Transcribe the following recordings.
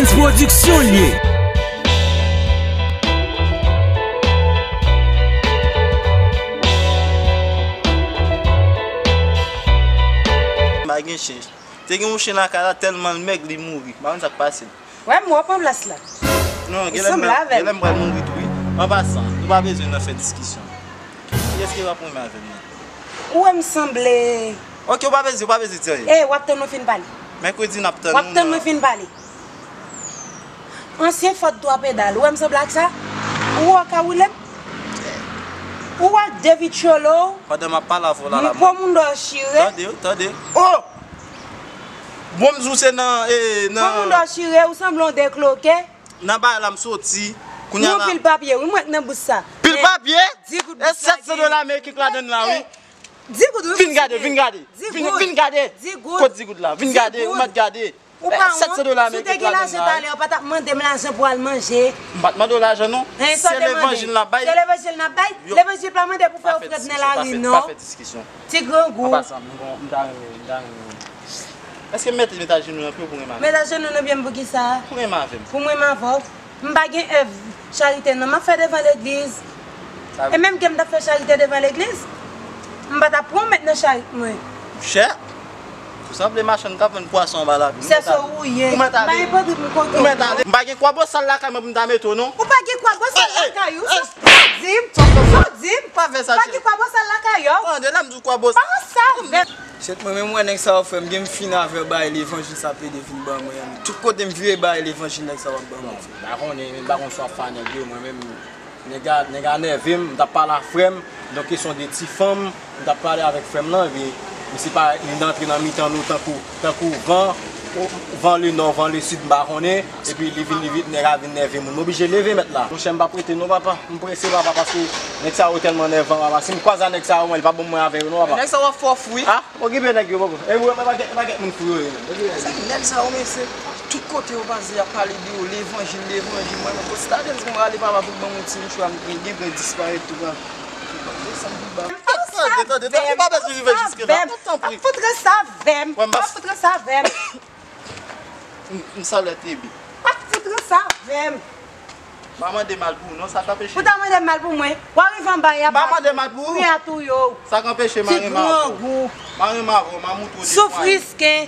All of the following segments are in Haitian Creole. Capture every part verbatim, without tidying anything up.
Prince Production l ye. M pa gen chen. Te gen yon chen lakay la, tèlman l mèg, li mouri. M pa konn sa k pase l. Wè m wè w pran plas la. Non, genlè m pral mouri tou, wi. An pasan, nou pa bezwen nan fè diskisyon. Kiyès ki w ap renmen avè m nan? Ou wè m sanble. Ok, ou pa bezwen, ou pa bezwen di anyen. E, w ap tann mwen fin pale. Mèkredi n ap tann ou nan. W ap tann mwen fin pale. Ansyen fòt twa pedal. Ou wè m sanble ak sa? Ou wè w ka woule m? Ou wè ak de vitcholo? Pandan m ap pale avè w la, la, m pran moun dò chire. Tande, tande. Oh! Bon, m di w se nan, e, nan. Pran moun dò chire, ou sanble yon dekloke. Nan bagay la m soti. Kounye a la. Yon pil papye, wi, mwen k nan bous sa. Pil papye? Di goud bous la. E sèt san dola ameriken k ladann la, wi. Di goud, wi. Vin gade, vin gade. Vin, vin gade. Di goud. Kot di goud la? Vin gade, ou mèt gade. Ou pa wont? Si w te gen lajan talè, ou pa t ap mande m lajan pou al manje. M pa t mande w lajan, non. Se levanjil n ap bay. Se levanjil n ap bay? Levanjil pa mande pou fè ofrann nan lari, non. Pa fè diskisyon. Ti grangou. An pasan, m ta renmen, m ta renmen. Èske m mèt met ajenou nan pye w pou renmen avè m? Met ajenou nan pye m pou ki sa? Pou renmen avè m. Pou m renmen avè w? M pa gen èv charite non, m ap fè devan legliz. E menm ke m t ap fè charite devan legliz, m pa t ap pran w met nan charit mwen. Monchè, ou sanble machann k ap vann pwason anba lavi. Sèso ou ye. M pa gen pòdri pou m kote w non. M pa gen kwa bosal lakay mwen pou m ta mete w non. Ou pa gen kwa bosal lakay ou? Sa w di m? Sa w di m? Pa fè sa cheri. Pa gen kwa bosal lakay ou? Tande, lè m di w kwa bosal. Pa sa vèt. Shit, mwen menm wè nèg sa yo frè m, gen m fin avè bay levanjil sa plede vin ban mwen. Tout kote m vire bay levanjil nèg sa yo ap ban mwen. M pa konnen, m pa konn sa w ap fè a nèg yo, mwen menm, nèg a, nèg a nève m, m t ap pale a frè m, nan kesyon de ti fanm, m t ap pale avèk frè m lan, epi misye pa, li antre nan mitan nou tankou, tankou van, van le nò, van le sid, m pa konnen, epi li vin, li vin, nèg a vin nève moun. M oblije leve mèt la. Monchè, m p ap rete non, papa. M prese, papa, paske nèg sa yo tèlman nèvan, papa. Si m kwaze a nèg sa yo, mwen, li p ap ban mwen avè yo non, papa. Nèg sa yo ap fè w fri. Ah, okipe nèg yo, papa. E mwen, pa gen, pa gen moun fou yo ye, menm. Okipe nèg yo. Sa nèg sa yo, mesye, tout kote yo pase, y ap pale de yo, levanjil, levanjil. Mwen, mwen, Kostadens, mwen rale papa pou ban mwen ti mouchwa, m gen, gen pwen disparèt tou, pa. Desann pi ba. Tande, tande, tande, ou pa bezwen rive jiske la. Tanpri. Ap fout res sa avè m. Ap fout res sa avè m. M, m salye Tebi. Ap fout res sa avè m. M pa mande mal pou ou non, sa k anpeche m. Ou ta mande mal pou mwen. W a rive anba, y ap. M pa mande mal pou ou. Pri a touye w. Sa k anpeche m a renmen avè w. Ti grangou. M a renmen avè w, m a moutre w de pwen. Souf risken,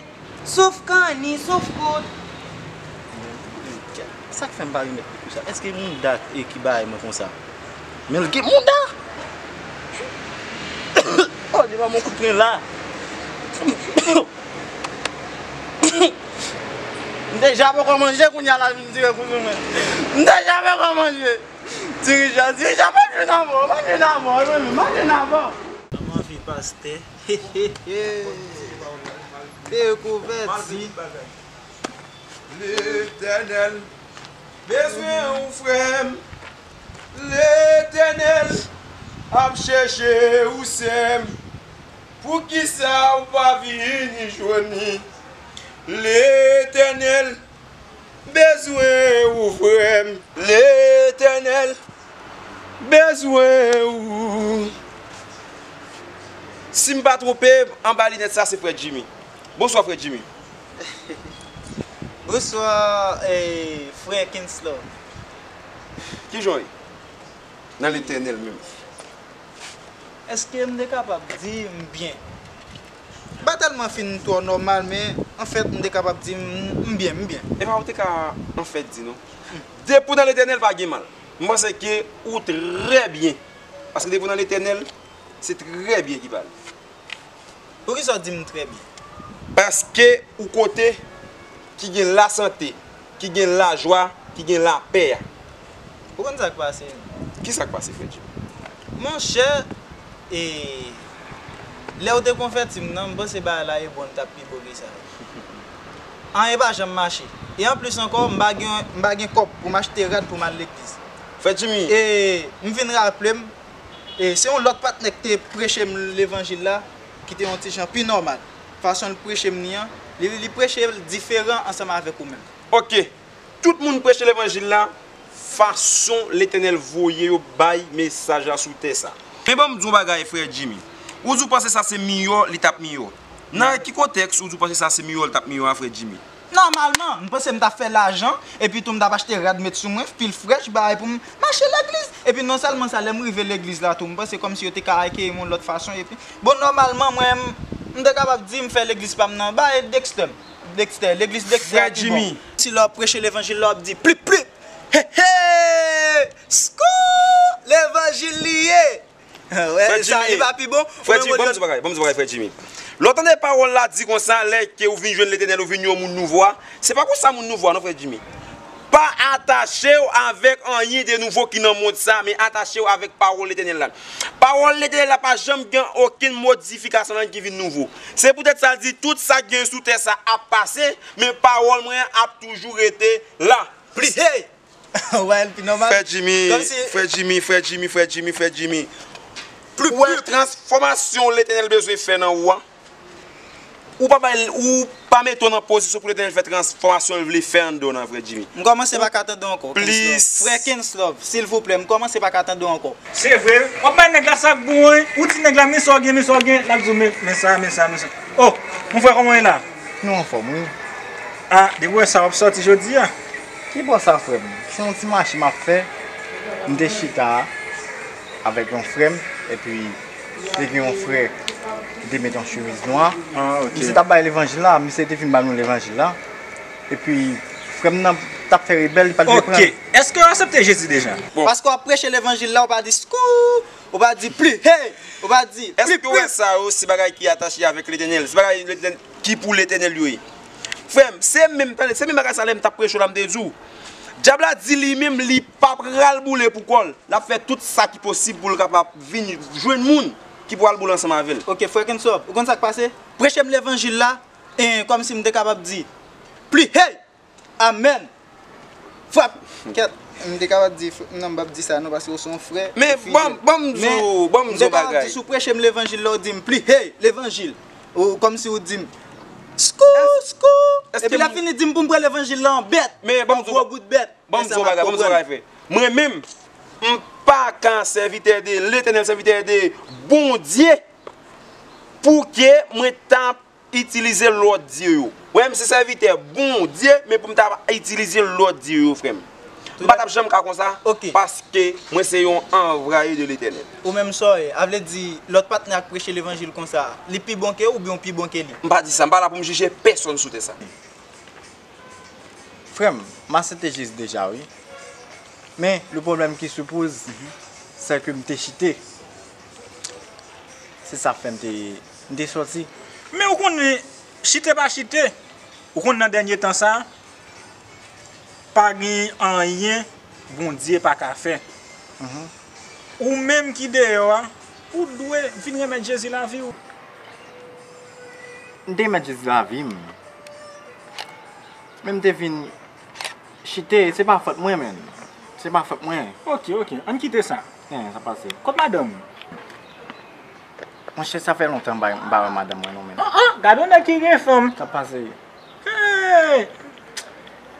souf kanni, souf kout. Sa k fè m pa remèt li konsa? Èske mouda e ki bay mwen konsa? Men l gen mouda! Oh, li ban m yon kout pwen la. M deja poko manje, kounye a l al vin tire kout sou mwen. M deja poko manje. Dirijan, dirijan, manje nan mò, manje nan mò, manje nan mò. M anvi pastè. Te konvèti. Letènèl bezwen ou, frè m. Letènèl ap chèche ou, sè m. Poukisa ou pa vini jwenn li? Letènèl bezwen ou, frè m. Letènèl bezwen ou. Si m pa twonpe m, anba linèt sa se frè Jimmy. Bonswa, frè Jimmy. Bonswa, eh, frè Kenslor. Kijan w ye? Nan Letènèl menm. Èske m te kapab di m byen? M pa tèlman fin twò nòmal, men, anfèt, m te kapab di m, m byen, m byen. Epa ou te ka, anfèt, di non. Depi w nan Letènèl, pa gen mal. M panse ke ou trè byen. Paske depi w nan Letènèl, se trè byen ki pale. Poukisa w di m trè byen? Paske ou kote ki gen lasante, ki gen lajwa, ki gen lapè a. Ou konn sa k pase? Kisa k pase, frè Jimmy? Monchè, e, lè w te konvèti m nan, m panse bagay la e bon, l t ap pi bon ke sa. Anyen pa janm mache. E anplis ankò, m pa gen, m pa gen kòb pou m achte rad pou m al legliz. Frè Jimmy. E m vin raple m, e se yon lòt patnè ki te preche m levanjil la, ki te yon ti jan pi nòmal. Fason l preche m li an, li, li preche l diferan ansanm avèk ou menm. Oke. Tout moun preche levanjil la, fason Letènèl voye yo bay mesaj la sou tè sa. Men ban m di w yon bagay, frè Jimmy. Ou di w panse sa se miyò, li t ap miyò. Nan ki kontèks ou di w panse sa se miyò, li t ap miyò a, frè Jimmy? Nòmalman, m panse m t ap fè lajan, epi tou m t ap achte rad met sou mwen, pil frèch, bagay pou m mache legliz. Epi non sèlman sa, lè m rive legliz la tou, m panse kòmsi yo te ka akeyi m yon lòt fason, epi, bon, nòmalman, mwen, m, m te kapab di m fè legliz pa m nan, bay Dexter, Dexter, legliz Dexter a pi bon. Frè Jimmy. Si lè w ap preche levanjil la, w ap di, plip, plip, he, he, skou, levanjil li ye. Wè, sa li pa pi bon. Frè Jimmy, ban m di w bagay, ban m di w bagay, frè Jimmy. Lè w tande pawòl la di konsa, lè ke ou vin jwenn Letènèl, ou vin yon moun nouvo a, se pa konsa moun nouvo a, non, frè Jimmy. Pa atache w avèk anyen de nouvo ki nan mond sa, men atache w avèk pawòl Letènèl la. Pawòl Letènèl la pa janm gen okenn modifikasyon nan ki vin nouvo. Se poutèt sa l di, tout sa k gen sou tè sa ap pase, men pawòl mwen an ap toujou rete la. Plis, hey! Wè, l pi nòmal. Frè Jimmy, frè Jimmy, frè Jimmy, frè Jimmy, frè Jimmy. Ou wè transfòmasyon Letènèl bezwen fè nan ou a? Ou pa bay, ou pa mete w nan pozisyon pou Letènèl fè transfòmasyon l vle fè anndan w nan, frè Jimmy. M kòmanse pa ka tande w ankò, Kenslove. Frè Kenslove, silvouplè, m kòmanse pa ka tande w ankò. Se vre, w ap bay nèg la sa k bon, wi. Ou di nèg la, men sa w gen, men sa w gen, l ap di w, men, men sa, men sa, men sa. Oh, mon frè, kòman w ye la? Nou anfòm, wi. Ah, depi w wè sa, w ap sòti jodi a? Ki bò sa, frè m? Se yon ti mache m ap fè. M te chita avèk yon frè m, epi te gen yon frè ki te met yon chemiz nwa. Ah, ok. Misye t ap bay levanjil la, misye te fin ban nou levanjil la. Epi, frè m nan t ap fè rebèl, li pa t vle pran. Ok. Èske w aksepte Jezi deja? Bon. Paske w ap preche levanjil la, w pa di skou, w pa di pli hey, w pa di pli pli. Èske w wè sa yo, se bagay ki atache avèk Letènèl? Se bagay Letènèl ki pou Letènèl yo ye. Frè m, se menm, tande, se menm bagay sa lè m t ap preche w la, m te di w. Dyab la di li menm, li pa pral boule pou kò l. L ap fè tout sa ki posib pou l kapab vin jwenn moun ki pou al boule ansanm avè l. Ok, frè Kenslove, ou konn sa k pase? Preche m levanjil la, e kòmsi m te kapab di, pli hey! Amèn! Frap! Kèt, m te kapab di, fr-, non, m p ap di sa non, paske w se yon frè. Men ban m, ban m di w, ban m di w bagay. M te kapab di, si w preche m levanjil la, w di m, pli hey, levanjil. Ou kòmsi w di m, skou, skou. Epi lè fini di m pou m pran levanjil la an bèt, an gwo bout bèt. Ban m di w bagay, ban m di w bagay, frè. Mwen menm, m pa ka sèvitè de Letènèl, sèvitè de Bondye, pou ke mwen t ap itilize lòt dye yo. Mwen menm se sèvitè Bondye, men pou m ta itilize lòt dye yo, frè m. M pa t ap janm ka konsa, paske mwen se yon anvwaye de Letènèl. Ou menm sa w ye, a vle di, lòt patnè a k preche levanjil konsa, li pi bon ke ou oubyen w pi bon ke li? M pa di sa, m pa la pou m jije pèsonn sou tè sa. Frè m, m aksepte Jezi deja, wi. Men, le pwoblèm ki se poze, se ke m te chite. Se sa k fè m te, m te sòti. Men ou konnen, chite pa chite, ou konn nan dènye tan sa, pa gen anyen Bondye pa ka fè. Ou menm ki deyò a, ou dwe vin remèt Jezi lavi w. M te remèt Jezi lavi m. Men m te vin chite, se pa fòt mwen, menn. Se pa fòt mwen. Ok, ok. Ann kite sa. Hen, sa pase. Kot madanm ou? Monchè, sa fè lontan m pa, m pa wè madanm mwen, non, menn. An, an, gade yon nèg ki gen fanm. Sa pase. Hey!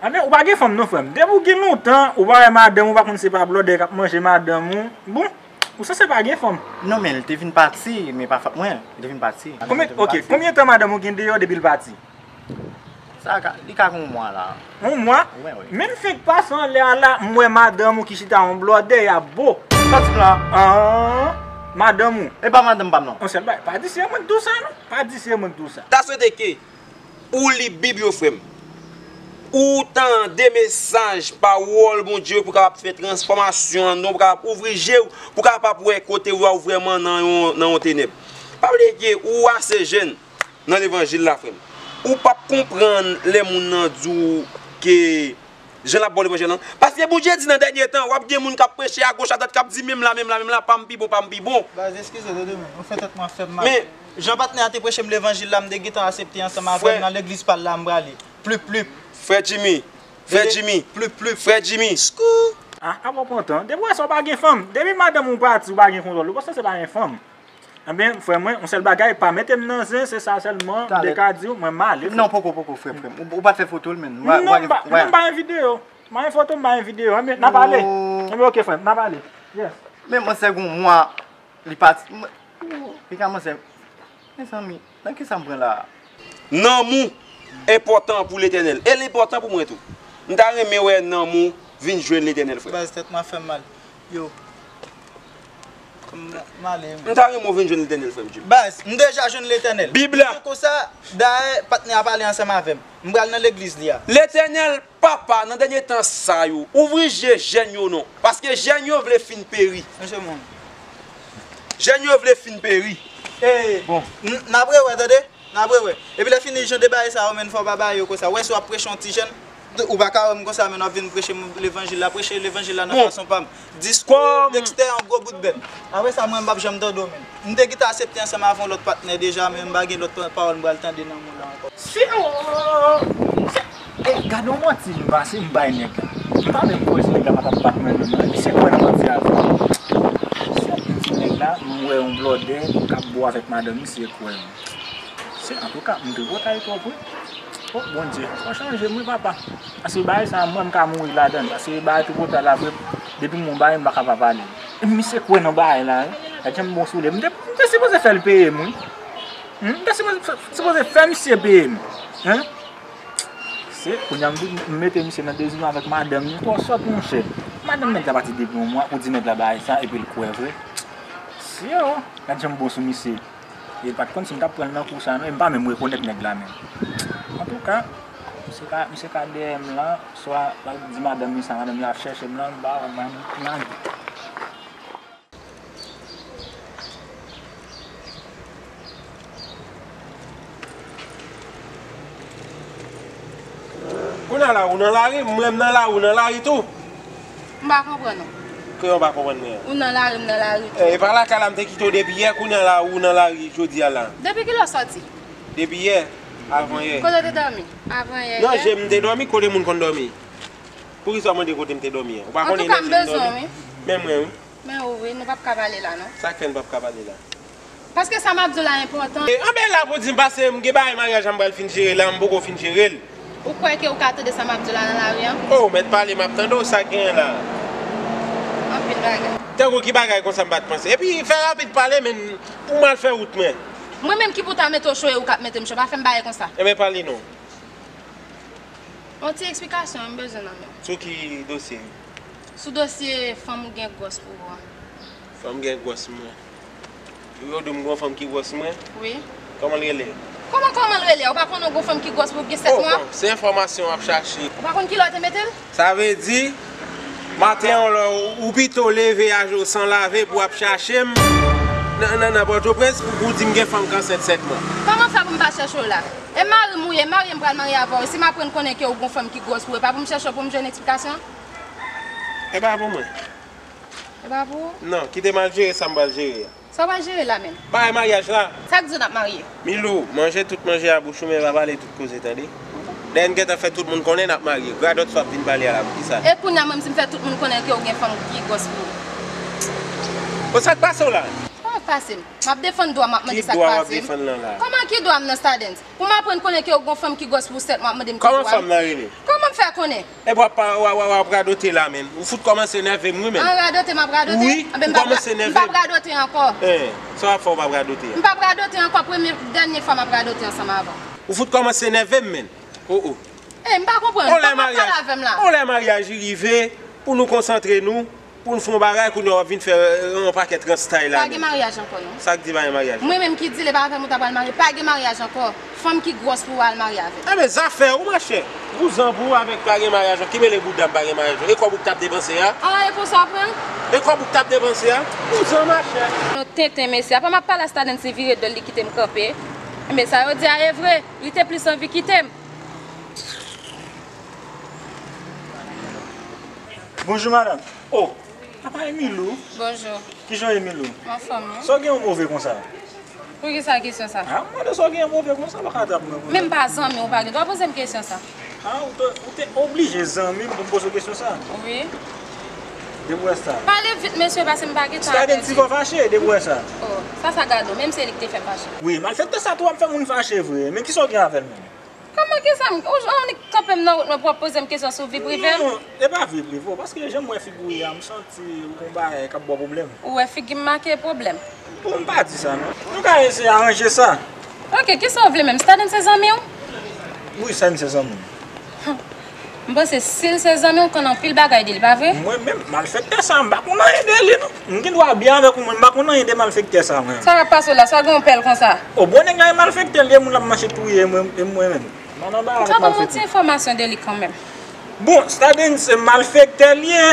Anben, ou pa gen fanm, non, frè m. Depi w gen lontan, ou pa wè madanm ou, pa konn se pa blòdè k ap manje madanm ou. Bon, ou sanse pa gen fanm. Non, men li te vin pati, men pa fòt mwen. Li te vin pati. Konbyen, ok, konbyen tan madanm ou gen deyò depi l pati? Sa ka, li ka gen yon mwa la. Yon mwa? Wi, wi. Men m fenk pase anlè a la, m wè madanm ou ki chita yon blòdè y ap bo. Sa tip la? An, madanm ou. E pa madanm pa m non. Yon sèl bagay, pa di se mwen k di w sa non. Pa di se mwen k di w sa. Ta swete ke ou li Bib yo, frè m. Ou tande mesaj, pawòl Bondye yo pou kapab fè transfòmasyon anndan w, pou kapab ouvri je w, pou kapab wè kote w vrèman nan yon, nan yon tenèb. Pa bliye ke ou ase jèn nan levanjil la, frè m. Ou p ap konprann lè moun nan di w ke jan l ap ba w levanjil lan. Paske Bondye di nan dènye tan, w ap gen moun k ap preche agoch adwat, k ap di, "Menm la, menm la, menm la, pa m pi bon, pa m pi bon." Baz, eskize, tande mwen. Ou fè tèt mwen fè m mal. Men jan patnè a te preche m levanjil la, m te gentan asepte ansanm avè l nan legliz pa l la, m prale. Plup, plup. Frè Jimmy. Frè Jimmy. Plup, plup. Frè Jimmy. Skou! Ah, apa w pran tan? Depi w wè sa, w pa gen fanm. Depi madanm ou pati, ou pa gen kontwòl. Ou panse se pa gen fanm? Enben, frè mwen, yon sèl bagay, pa mete m nan zen, se sa sèlman m te ka di w, mwen m ale. Non, poko, poko, frè, frè m. Ou, ou pa t fè foto l, menn. Non, m pa, non, m pa gen videyo. M pa gen foto, m pa gen videyo. Enben, n ap ale. Enben, ok, frè m, n ap ale. Yes. Men mwen, se gon mwa, li pati. Mwen, li kòmanse. Mezanmi, nan kisa m pran la a? Nanm ou, Enpòtan pou Letènèl. E l enpòtan pou mwen tou. M ta renmen wè nanm ou vin jwenn Letènèl, frè. Baz, tèt mwen ap fè m mal. Yo. M, m ale. M ta renmen w vin jwenn Letènèl, frè m Jim. Baz, m deja jwenn Letènèl. Bib la. Konsa, dayè, patnè a pale ansanm avè m. M pral nan legliz li a. Letènèl, Papa, nan dènye tan sa yo, ouvri je jèn yo non. Paske jèn yo vle fin peri. Mesye moun. Jèn yo vle fin peri. Bon. N, n ap rewè, tande? N ap rewè. Epi lè fini, jan de bagay sa yo, menn, fò w pa ba yo konsa. Wè, si w ap preche yon ti jèn, ou pa ka wè m konsa, menn, w ap vin preche m levanjil la, preche levanjil la nan fason pa m. Diskou Dexter, yon gwo bout bèt. Apre sa, mwen, m p ap janm tande w, menn. M te gentan asepte ansanm avè yon lòt patnè deja, men m pa gen lòt pa, pawòl m pral tande nan mond lan ankò. Si, oh, se, eh, gade yon manti m pase, m bay nèg la. M pa menm kwè si nèg la pa t ap bat mwen menm non. Epi se kwè nan manti a tou. Se yon ti nèg la, m wè yon blòdè k ap bo avèk madanm misye kwè m. Se, antouka, m te pòtay twòp wi. O Bondye, fò chanje m wi papa. Paske bagay sa a, mwen m ka mouri ladan l. Paske bagay tripotay la vre, depi m wè yon bagay, m pa ka pa pale. E misye kwè nan bagay la wi. Gad jan m bon sou li. M te, m te sipoze fè l peye m wi. Hmm, m te sipoze, sipoze fè misye peye m. Hein? Se, kounye a m vin, m mete misye nan dezilyon avèk madanm li. Twò sòt, monchè. Madanm nèg la pati depi yon mwa pou di nèg la bagay sa, epi l kwè vre. Se, o, gad jan m bon sou misye. E l pa t konn si m t ap pran l nan kou sa non, e m pa menm rekonèt nèg la menm. Antouka, misye ka, misye ka dèyè m lan, swa l al di madanm li sa, madanm li ap chèche m lan, m pa wè mwen, m lage. Kounye a la, ou nan lari, mwen m nan lari, ou nan lari tou. M pa konprann ou. Kòman w pa konprann mwen? Ou nan lari, m nan lari tou. Eh, e pa lakay la m te kite w depi yè, kounye a la ou nan lari jodi a la. Depi kilè w sòti? Depi yè, avan yè. Kote w te dòmi? Avan yè. Nan je m te dòmi, kote moun konn dòmi? Poukisa w mande kote m te dòmi an? Ou pa konnen nan je m dòmi? Antouka, m bezwen w wi. Men mwen wi. Men ou wi, nou p ap ka pale la non. Sa k fè n p ap ka pale la? Paske sa m ap di w la enpòtan. E, anben la pou di m pase m gen bagay maryaj la m pral fin jere la, m poko fin jere l. Ou kwè ke ou ka tande sa m ap di w la nan lari an? O, ou mèt pale, m ap tande w, sa k genyen la? Anpil bagay. Tankou ki bagay konsa m pa t panse? Epi fè rapid pale, men pou m al fè wout mwen. Mwen menm ki pou ta mete w cho e ou k ap mete m cho, pa fè m bagay konsa. Enben pale non. Yon ti eksplikasyon wi m bezwen nan men w. Sou ki dosye? Sou dosye fanm ou gen gwòs pou ou an. Fanm gen gwòs mwen. Yo di w m gen yon fanm ki gwòs mwen? Wi. Kòman l rele? Kòman, kòman l rele? Ou pa konnen w gen yon fanm ki gwòs pou ou gen sèt mwa? O, bon, se enfòmasyon w ap chache. Ou pa konn kilè w te mete l? Sa vle di, maten an lè w, ou pito leve a je w san lave pou w ap chache m nan, nan, nan Pòtoprens pou, pou w di m gen fanm k ansent sèt mwa. Kòman fè pou m pa chèche w la? E mari m ou ye, marye m pral marye avè w. Si m aprann konnen ke ou gon fanm ki gwòs pou ou, e pa pou m chèche w pou m jwenn eksplikasyon? E pa pou mwen. E pa pou ou? Non, kite m al jere sa m pral jere a. Sa w pral jere la menm? Bagay maryaj la. Sa k di w n ap marye? Milou, manje tout manje a bouch ou, men pa pale tout koze, tande? Dayè n gentan fè tout moun konnen n ap marye. Gradòt sa w ap vin pale a la, poukisa? E kounye a mwen m di m fè tout moun konnen ke w gen fanm ki gwòs pou ou. Bon, sa k pase w la? Sa k pase m? M ap defann dwa m, w ap mande sa k pase m. Ki dwa w ap defann lan la? Kòman ki dwa m nan Stardens? Pou m aprann konnen ke w gon fanm ki gwòs pou ou sèt mwa, w ap mande m ki dwa m. Kòman fanm nan rele? Kòman m fè konnen? Epi w ap pa, w ap, w ap, w ap radote la menm. Ou fout kòmanse nève m wi menm. An radote, m ap radote? Wi, ou kòmanse nève m. Anben m p ap, m p ap radote ankò. Eh, sa w ap fè w p ap radote a? M p ap radote ankò, premye, dènye fwa m ap radote ansanm avè w. Ou fout kòmanse nève m menm. O, o. Eh, m pa konprann. Kòman w ap pale avè m la? On lè maryaj rive, pou nou konsantre nou, pou n fè yon bagay, kounye a w ap vin fè, euh, yon pakèt rans tay la menm. Pa gen maryaj ankò non. Sa k di pa gen maryaj? Mwen menm ki di l, e pa avè m ou ta pral marye, pa gen maryaj ankò. Fanm ki gwòs pou w al marye avè l. Enben, zafè ou, machè. Vouzan pou ou avèk pa gen maryaj ankò. Ki mele bouda m pa gen maryaj ankò? E kòb ou k t ap depanse a? A, e konsa w ap pran l? E kòb ou k t ap depanse a? Vouzan, machè. Yon tenten, mesye. Apa m ap pale a Stardens, li vire do l, li kite m kanpe. Enben, sa yo di a e vre. Li te plis anvi kite m. Bonjou, madanm. O, apa Emilou? Bonjou. Kijan w ye, Emilou? Anfòm, wi. Sa w gen yon move konsa? Poukisa kesyon sa? A, m mande sa w gen yon move konsa, w pa ka trap mwen konsa. Men m pa zanmi w, ou pa gen dwa poze m kesyon sa. A, ou te, ou te oblije zanmi m pou m poze w kesyon sa? Wi. Depi w wè sa. Pale vit, mesye, paske m pa gen tan avè w. Stardens, si fò fache, depi w wè sa. O, sa, sa gade w, menm se li ki te fè m fache. Wi, malfektè sa tou ap fè moun fache vre. Men kisa w gen avè l menm? Kòman ki sa m, ou, ou annik kanpe m nan wout mwen pou w ap poze m kesyon sou vi prive m? Non, e pa vi prive w, paske jan m wè figi w ye a, m santi ou gon bagay k ap ba w pwoblèm. Ou wè figi m make pwoblèm? Bon, m pa di sa non. Nou ka eseye aranje sa. Oke, kisa w vle menm? Stardens se zanmi w? Wi, Salim se zanmi m. M panse si l se zanmi w, w konn anpil bagay de li, pa vre? Mwen menm, malfektè sa, m pa konn anyen de li non. M gen dwa byen avèk ou, mwen m pa konn anyen de malfektè sa mwen. Sa k ap pase w la, sa gen yon pèl konsa? O bon nèg la e malfektè l ye, moun l ap mache touye mwen, e mwen menm. M ann anbara avèk malfektè. M ka ba w yon ti enfòmasyon de li kanmenm. Bon, Stadens se malfektè l ye.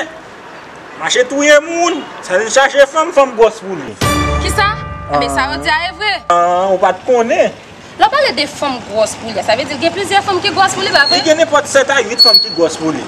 Mache touye moun, Stadens chache fanm, fanm gwòs pou li. Kisa? Enben sa yo di a e vre. An, ou pa t konnen. Lè w pale de fanm gwòs pou li a, sa vle di l gen plizyè fanm ki gwòs pou li, pa vre? Li gen nenpòt sèt a uit fanm ki gwòs pou li.